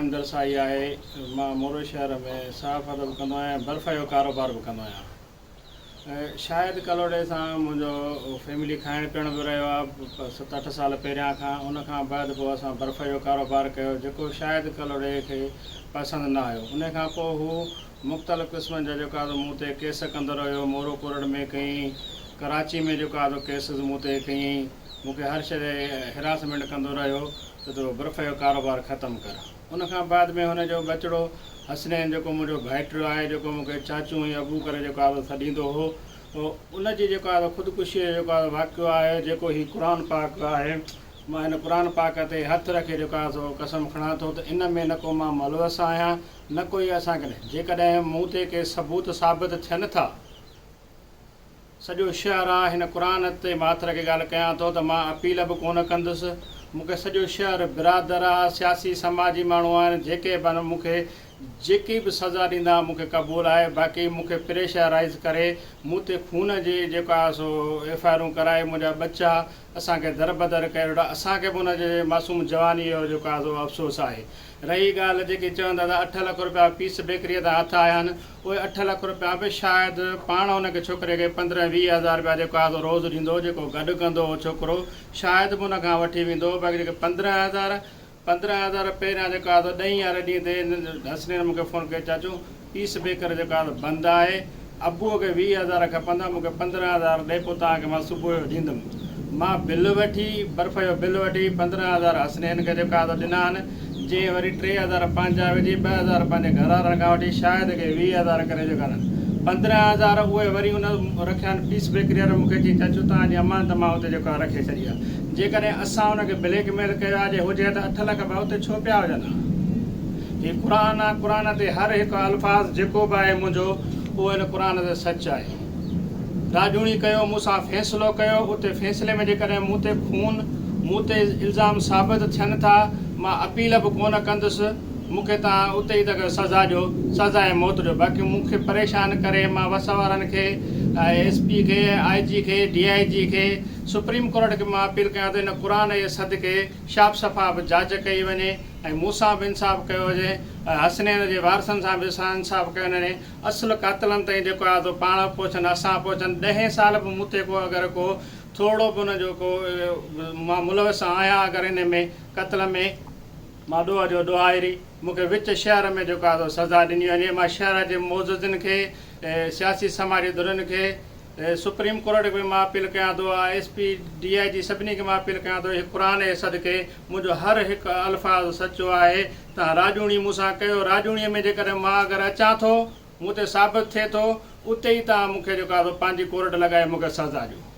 ابراهيم درسائي آهي. مان مورو شهر ۾ صحافت به ڪندو آهيان ۽ برف جو ڪاروبار به ڪندو آهيان. شاهد ڪلهوڙي سان منهنجو فيملي کائڻ پيئڻ به رهيو آهي ست اٺ سال پهريان کان ان کان بعد پوء اسان برف جو ڪاروبار ڪيو جيڪو شاهد ڪلهوڙي کي پسند نه آيو ان کان پوء هو مختلف قسمن جا جيڪو آهي مون تي ڪيس ڪندو رهيو مورو ڪورٽ ۾ ڪئين ڪراچي ۾ جيڪو آهي ڪيسز مون تي ڪيائين مون کي هر شيء هراسمينٽ ڪندو رهيو ته تو برف جو ڪاروبار ختم ڪر. ان کان بعد ۾ هن جو ٻچڙو حسنين جيڪو منهنجو ڀائٽيو آهي جيڪو مون کي چاچو ۽ ابو ڪري جيڪو آهي سڏيندو هو ان جي جيڪو آهي خودڪشيء جو جيڪو آهي واقعو آهي جيڪو هي قرآن پاڪ آهي مان هن قرآن پاڪ تي هٿ رکي جيڪو آهي سو قسم کڻان ٿو ته ان ۾ نه ڪو مان ملوث آهيان نه ڪو ئي اسان کي جيڪڏهن مون تي ڪي ثبوت ثابت ٿين ٿا سڄو شهر آ هن قرآن تي مان هٿ رکي ڳالهه ڪيان ٿو ته مان اپيل به ڪونه ڪندس. مون کي سڄو شهر برادر آ، سياسي سماجي ماڻهو آهن، جيڪي به آهن مون کي جيڪي به سزا ڏيندا مون کي قبول آهي، باقي مون کي پريشرائيز ڪري مون تي خون جي جيڪو آ سو ايف I آرون ڪرائي منهنجا ٻچا اسان کي دربدر ڪري ويٺا، اسان کي به ان جي معصوم جواني جو جيڪو آ سو افسوس آهي. رهي ڳالهه جيڪي چون ٿا ته اٺ لک روپيا پيس بيڪريء تان هٿ آيا آهن، اهي اٺ لک روپيا به شايد پاڻ ان کي ڇوڪري کي 15 20 هزار روپيا جيڪو آهي سو روز ڏيندو هو، جيڪو گڏ ڪندو هو ڇوڪرو شايد به ان کان وٺي ويندو هو، باقي جيڪي 15 هزار، 15 هزار پهريان جيڪو آهي سو ڏهين واري ڏينهن تي حسنين مون کي فون ڪيو چاچو پيس بيڪر جيڪو آهي سو بند آهي، ابوء کي 20 هزار کپندا، مون کي 15 هزار ڏي پوء توهان کي مان صبح جو ڏيندم. مان بل وٺي، برف جو بل وٺي، 15 هزار حسنين کي جيڪو آهي سو ڏنا آهن، جنهن وري 3000 پنهنجا وجهي، 2000 پنهنجي گهر وارن کان وٺي، شاهد کي 20 هزار ڪري جيڪو آهن 15 هزار اهي وري ان رکيا آهن. پيس بيڪري وارو مون کي چيائين چاچو توهان جي امانت مان اتي جيڪو آهي رکي ڇڏي آهي. جيڪڏهن اسان ان کي بليڪ ميل ڪيو آهي، جي هجي ها ته اٺ لک به اتي ڇو پيا هجن ها؟ هي قرآن آ، قرآن تي هر هڪ الفاظ جيڪو به آهي منهنجو اهو هن قرآن تي سچ آهي. راڄوڻي ڪيو، مون سان فيصلو ڪيو، اتي فيصلي ۾ جيڪڏهن مون تي خون، مون تي الزام ثابت ٿين ٿا، مان اپيل به ڪونه ڪندس، مون کي توهان اتي ئي ته سزا ڏيو، سزاء موت ڏيو، باقي مون کي پريشان ڪري مان وس وارن کي، ايس پي کي، آء جي کي، ڊي I جي کي، سپريم ڪورٽ کي مان اپيل ڪيان ٿو هن قرآن جي صدقي شاف شفاف جاچ ڪئي وڃي ۽ مون سان به انصاف ڪيو وڃي ۽ حسنين جي وارثن سان به انصاف ڪيو وڃي اصل قاتلن تائين جيڪو آهي سو پاڻ به پهچن اسان پهچن ڏهين سال به مون تي ڪو اگر ڪو ٿورڙو به ان جو ڪو مان ملوث آهيان اگر ان ۾ قتل ۾ مان ڏوهه جو ڏوهاري مون کي وچ شهر ۾ جيڪو آهي سو سزا ڏني وڃي مان شهر جي معززن کي سياسي سماجي ڌرين کي سپريم ڪورٽ کي به مان اپيل ڪيان ٿو، I S P, D I جي سڀني کي مان اپيل ڪيان ٿو، هي قرآن جي صدقي منهنجو هر هڪ الفاظ سچو آهي، توهان راڄوڻي مون سان ڪيو، راڄوڻيء ۾ جيڪڏهن مان اگر اچان ٿو، مون تي ثابت ٿئي ٿو، اتي ئي توهان مون کي جيڪو آهي سو پنهنجي ڪورٽ لڳائي مون کي سزا ڏيو.